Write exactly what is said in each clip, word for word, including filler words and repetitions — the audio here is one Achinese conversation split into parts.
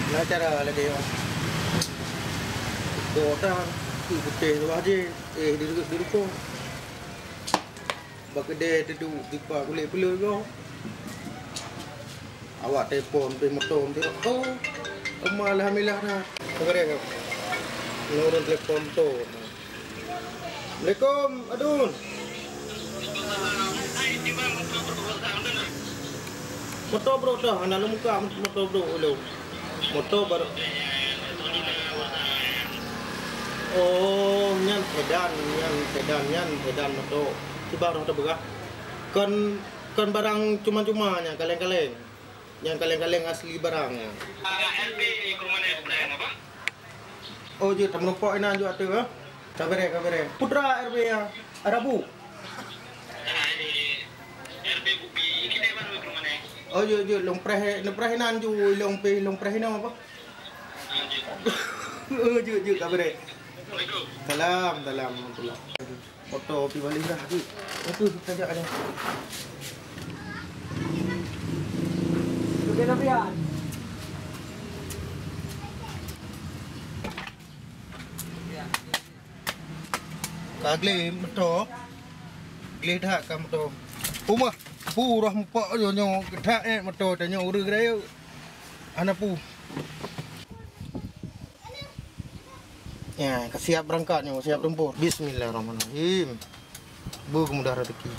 Na cara lagèe nyoe. Boh tan, keu putéh luwah jih, eh, di, di rukong. Bak keudè teuduek jipak kulét peuleueh gob. Awak telepon pih moto, oh, teuma alhamdulillah na. Sabar ya, Kak. Nurun telepon moto. Assalamualaikum, Adun. Moto brôk dah, hana lôn buka moto brôk ulôn. Moto baru. Oh, nyan sedan, nyan sedan, nyan sedan moto. Kiban roh teupeugah. Kon, kon barang cuma-cuma nyan, kaleng-kaleng. Nyan kaleng-kaleng asli barang nyan. Oh, jeuet, tameurumpok inan jeuet ateueh, ha? Ka beureh, ka beureh. Putra R B ya, Arabu. Oh, jeuet, jeuet, lôn preh, lôn preh inan ju, lôn pih, lôn preh inoe apa? Oh, jeuet, jeuet, ka beureh. Salam, salam, warahmatullah. Moto pih balik dah, jeuet. Itu kita jak ada. Oke, Nabian. Ka gleh moto. Gleh that ka moto. Pumah. Pu roh mupok nyoe, nyoe that, eh, moto tanyoe ureueng rayeuk. Hana pu. Ya, ka siap beurangkat nyoe, siap tempur. Bismillahirrahmanirrahim. Beu keumudah rezeki.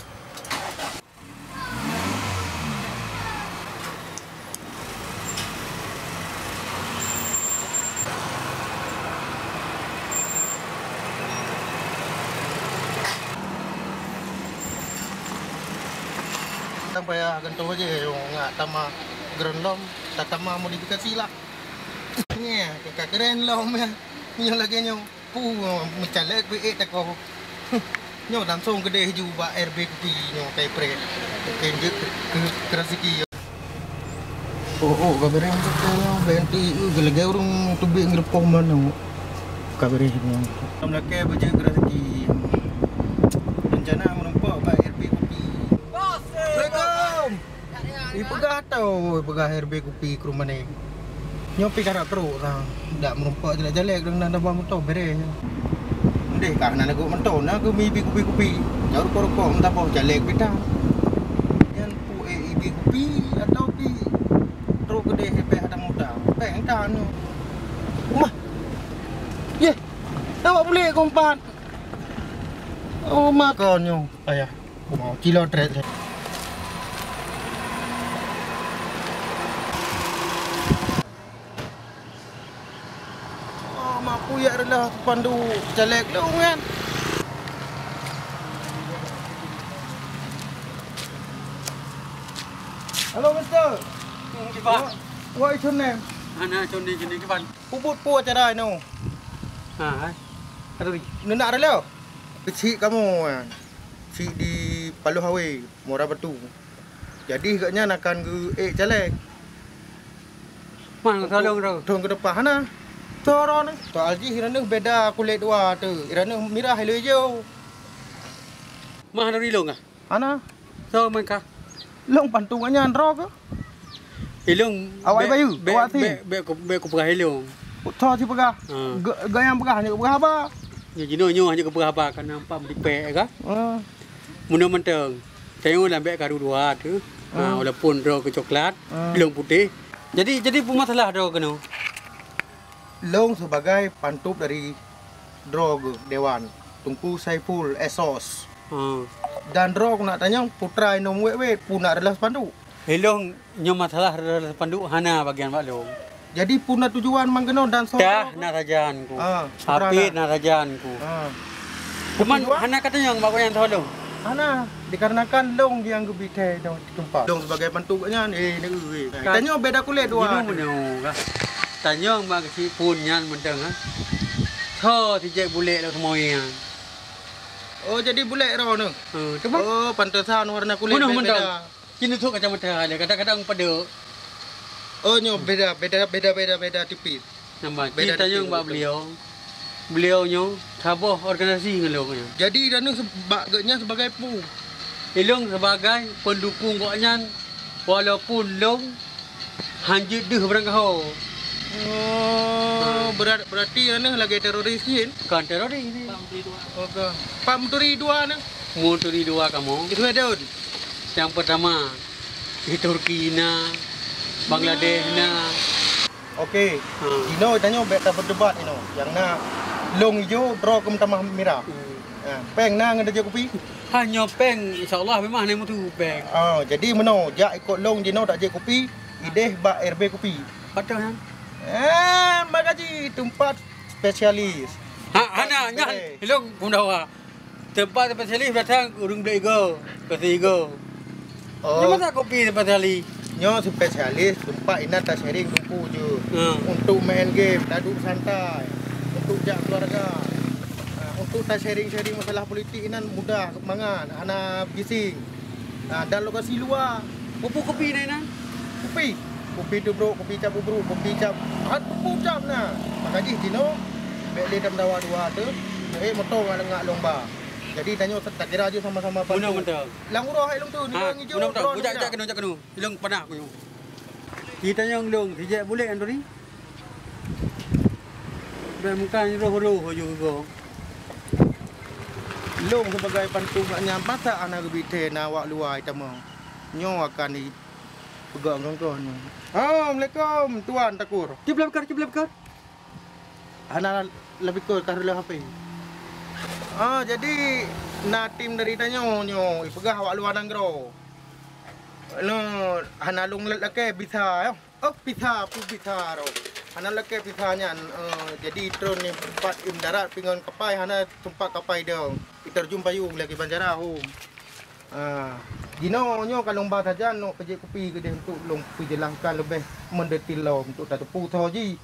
Sampai ya, gantung aja, nggak tambah grand lom, tak tambah modifikasi lah. Nyoe, ka keren lom ya. Nyoe lagèe nyoe. Pu, meucalek pih ék tako. Nyoe langsong keudeh ju bak R B Kupi nyoe kai preh. Kenjeuet keu, keu, keu rezeki. Oh, oh, ka beureh nyoe, B N T, eh, geulagèe ureueng teubiet ngeureupoh manoe. Ka beureh nyoe. Lam lakèe beujeuet keu rezeki. Rencana meurumpok bak R B Kupi. Assalamualaikum. Ipeugah tau, ipeugah R B Kupi keu rumoh nyoe. Nyoe pih karap trok sang. Dak meurumpok jalek-jalek deungon na bang moto bereh. Ndeh ka na neugok moto, na keu mi bi kupi-kupi. Nyang rukok-rukok meutabah jalek pih tan. Nyan pu, eh, ibi kupi atau pi trok keudeh peh ada muda. Peh entan nyoe. Mah. Yeh. Awak bulik kompan. Oh, makon nyoe. Ayah. Mau cilok trek. Oh, mak puyak reulah pandu caleg dong kan. Halo, Mister. Hmm, kiban. What, what is your name? Hana, Johnny, Johnny, kiban. Peubuet peue acara inoe? Ha, hai. Aduh. Neunak reuloh? Keuchik kamoe, eh. Chik di Paloh Awe, Muara Batu. Jadi gobnyan akan geu-ék caleg. Man, tolong tu. Thôn keudepan hana. Soe droeneuh? Soal jih droeneuh beda kulét dua tu. Droeneuh mirah ilée ijo. Mah dari lôn ah? Hana. Soe man kah? Lôn bantu gobnyan droe keuh. Ilôn awak bek, bayeue, bek, awak si. Bek, bek ku, bek kupeugah ilôn. Soe sipeugah? Ha. Ge-, gobnyan peugah hana kupeugah haba. Nyoe jinoe nyoe hana kupeugah haba, ka nampak meudipek ka. Ha. Meunoe mantong. Tanyoe lam bek karu dua tu. Ha, hmm, walaupun droe keu coklat, hmm, ilôn putéh. Jadi, jadi peue masalah droe keunoe? Lôn sebagai pantôp dari droe geuh dewan, Teungku Saiful S O S. Hmm. Dan droe keuh nak tanyong putra inong wet-wet, peue nak reuloh spanduk? Ilôn nyoe masalah reuloh spanduk hana bagian bak lôn. Jadi peue na tujuan mang keunoe dan soe droe keuh? Dah na sajan ku. Ha, putra. Hafid na. Na sajan ku. Ha. Cuman tujuan? Hana katanyong bak gobnyan soe lôn. Hana, dikarenakan lôn nyang geubi thèe nyoe. Tumpah. Dong sebagai bantu gobnyan, eh, neu, eh. Ka-, tanyoe beda kulét dua. Jinoe meunyoe kah? Tanyong bak keuchik phon nyan mantong, ha. Tho sijek bulek lom seumoi nyan. Oh, jadi bulek droeneuh? Ha, cuba. Oh, pantesan warna kulét beda-beda. Meunoe mantong. Keuneuk sôk kacamata lé, kadang-kadang padub. Oh, nyoe beda, beda, beda, beda, beda tipis. Nampak, beda, kita nyang bak beliau. Beliau nyoe saboh organisasi ngon lôn nyoe. Jadi, droeneuh seb-, bak gobnyan sebagai peue? Ilôn sebagai pendukung gobnyan, walaupun lôn hanjeuet deuh barangkaho. Oh, berat, berarti anu lagèe teroris jih. Kon teroris ni. Oh, ka. Pat meuturi dua na? Meuturi dua kamoe. Itu ada. Nyang pertama, di Turki na, Bangladesh na. Oke. Ha. Inoe tanyoe bèk taperdebat inoe. Nyang na lôn ijo, droe keu meutamah mirah. Hmm. Ha, pèng na ngon tajép kupi? Ha, nyoe pèng, insya Allah memang hana mutu pèng. Oh, jadi meunoe, jak ikot lôn jinoe tajép kupi, idéh bak R B Kupi. Betul, kan? Eh, makajih teumpat spesialis. Ha, hana, nyan, ilôn peundawa. Teumpat spesialis datang ureueng Blek Igo, Pasar Igo. Oh. Nyoe masa kopi spesialis? Nyoe spesialis teumpat inan tasering teungku je. Hmm. Untuk main game, taduek santai. Untuk jak keluarga. Ha, untuk tasering-sering masalah politik inan mudah mangat, hana bising. Ha, dan lokasi luwa. Peue kopi na inan? Kopi. Kopi tubrok, kopi cap ubruk, kopi cap, ha, peue cap na. Makajih jinoe, bèk lé tameudawa dua tu, eh, moto ngat, ngat lôn ba. Jadi tanyoe takira jih sama-sama bantu. Meunan mantong. Lam uroe hai lôn tu, ha, nibak ngijo, meunan mantong. Droe jak, nibak. Jak keunoe, jak keunoe. Ilôn panah keunoe. Di tanyoe lôn, sijak bulèk nyan tadi. Bèk meukan roh-roh ju geugoe. Lôn sibagai bantu gobnyan, masa hana geubri thèe na awak luwa jitamong. Nyoe akan jipeugah ngon gob nyoe. Assalamualaikum, Tuan Takur. Cit lé beukat, cit lé beukat. Hana lé beukat, ka reuloh H P. Ah, jadi na tim dari tanyoe nyoe, jipeugah awak luwa nanggroe. Nyoe hana lôn lakèe bisa, yoh. Oh, bisa, peue bisa roh. Hana lakèe bisa nyan, eh, jadi trôn nibak teumpat i darat pih ngon kapai, hana teumpat kapai dong. Iterjun payong lagèe ban cara hom. Ah, jinoe nyoe ka lôn ba sajan, neuk pajép kupi keudéh untuk lôn peujelaskan leubeh meudetil lom untuk tateupeue soe jih.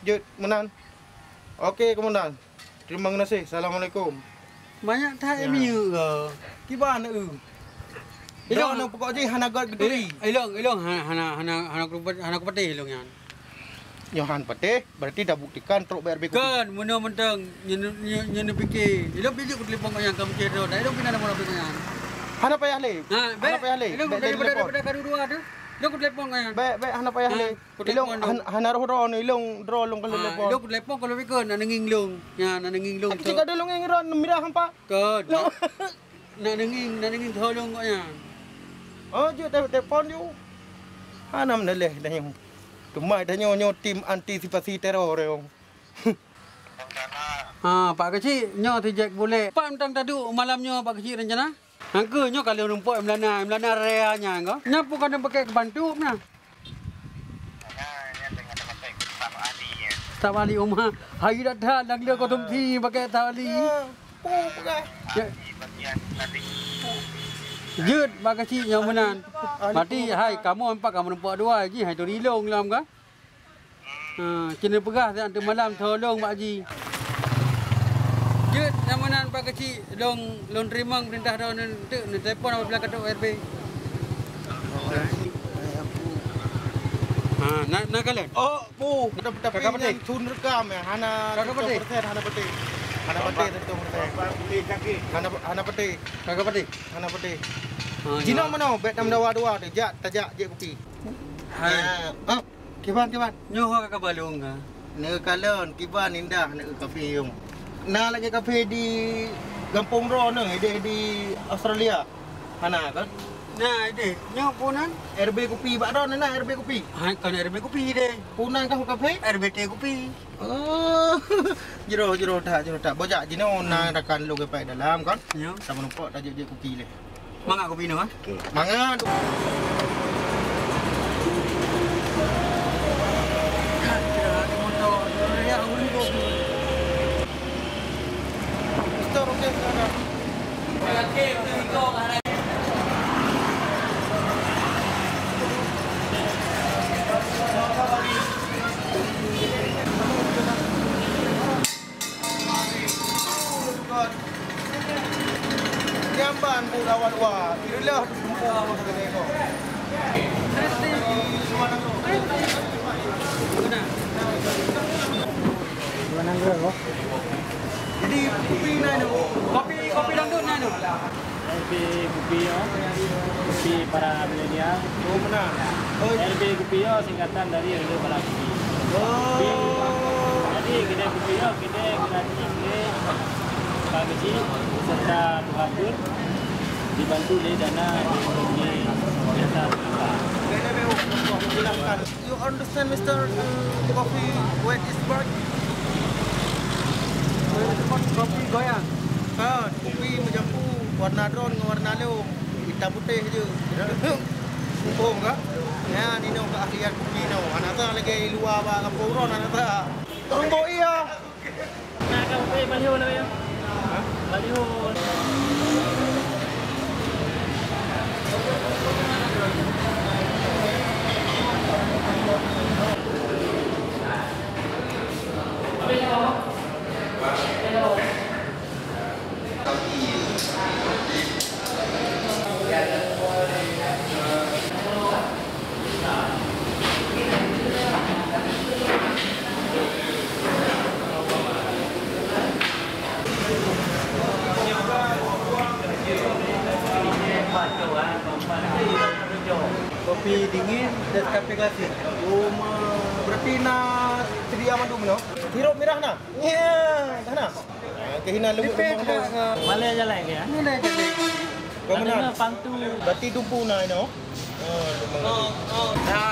Jeuet meunan. Oke, Komandan. Terima kasih. Assalamualaikum. Banyak that. Ya. Minyeuk ke? Kiban, eu. Ilong. Ilong pokok jih hana göt geuturi. Ilong, ilong hana, hana, hana, hana kupat-, hana kupatéh ilong nyan. Nyoe han patéh, berarti dah buktikan trok B R B kopi. Kan, meunoe mantong, nyoe, nyoe, nyoe neupiké. Ilong pijak kutelepon keu nyan ka meucéh droe. Dah ilong pih na nomor H P keu nyan. Hana payah lé. Ha, hana payah lé. Ilong bèk daripada, daripada ka dudoe tu. Ilong kutelepon keu nyan. Bèk, bèk, hana payah lé. Kutelepon ilong tu. Han-, hana roh droe, ilong droe lôn ka lôn telepon. Ha, ilong kutelepon ka lôn pikir na neungieng ilong. Nyan, na neungieng ilong. Aku cit ka ada lôn ngieng droe, mirah hampa. Kon. Lôn. Na, na neungieng, na neungieng tho ilong gobnyan. Oh, jeuet te-, telepon ju. Hana meunalèh dah nyoe. Teuma dah nyoe, nyoe tim antisipasi teror nyoe. Ha, Pak Keuchik, nyoe sijak bulèk. Pat mantong taduek malam nyoe, Pak Keuchik, rencana? Nyan keuh nyoe ka lheueh rumpok Imlana, Imlana raya nyan ko. Nyan pun ka neupaké keubantu na. Staf ahli uma. Hai dah that, dah gila konsumsi pakai staf ahli. Ya. Jeuet, Pak Keuchik nyoe meunan. Berarti hai kamoe empat ka meurumpok dua jih, hai turi ilong lam ka? Ha, keuneuk peugah siat teuk malam tolong bak jih. Jeuet, nyang meunan Pak Keuchik, lôn, lôn teurimong peurintah droeneuh teuk, neutelepon apabila ka trok R B. Ha, na, na kalon? Oh, pu. Tapi, tapi nyan sun rekam ya, hana seratus persen, hana patéh. Hana patéh seratus persen. Hana, hana patéh. Hana patéh. Ha, jinoe meunoe, bèk tameudawa dua tu, jak, tajak jép kupi. Hai. Ya, oh. Kiban, kiban. Nyoe ka balong ka. Neukalon, kiban indah neu kafe yong. Na lagèe kafe di gampông droeneuh, idéh di Australia. Hana kan? Na, idéh. Nyoe peue nan? R B kupi bak droeneuh na R B kupi. Hai, kon R B kupi idéh. Peue nan kah kafe? R B T kupi. Oh. Jroh, jroh that, jroh that. Bojak jinoe na rakan lôn geupaih dalam kan? Nyoe. Sama numpok tajak-jak kupi lé. Mangat kopi nyoe, ah? Okey. Mangat. Store okey, silakan. Nyan ban buet awak luwa, ireuloh tumpôk buet keuneuk. Jadi, kopi na nyoe. Kopi, kopi dangdut na nyoe. R B Kupi, ya. Kupi para milenial. Oh, meunan. Oh, R B Kupi, ya, singkatan dari Rela Bala Kupi. Jadi, kedai kopi nyoe, kedai gratis lé Pak Geuchik beserta Tuha Peuet, dibantu lé dana dari Desa Sejuta. You understand, Mister, uh, coffee, what is bright? Kopi goyang. Kan, kopi meujampu warna droen ngon warna lom. Itam putéh je. Muphom ka? Nyan inoe keahlian kopi inoe. Hana sa lagèe luwa bak gampông droen, hana sa. Teumbok iya. Nak ka kopi baliho lah ya. Baliho. Kopi dingin, Nescafe klasik. Oh, ma-, berarti na sedia mandum, no? Sirup mirah na? Ya, dah na. Ah, keuhina leumbut. Malèe jalan ke, ya? Mana jalan? Kau mana? Ada pantu. Berarti dumpu na, no? Oh, dumpu. Nah,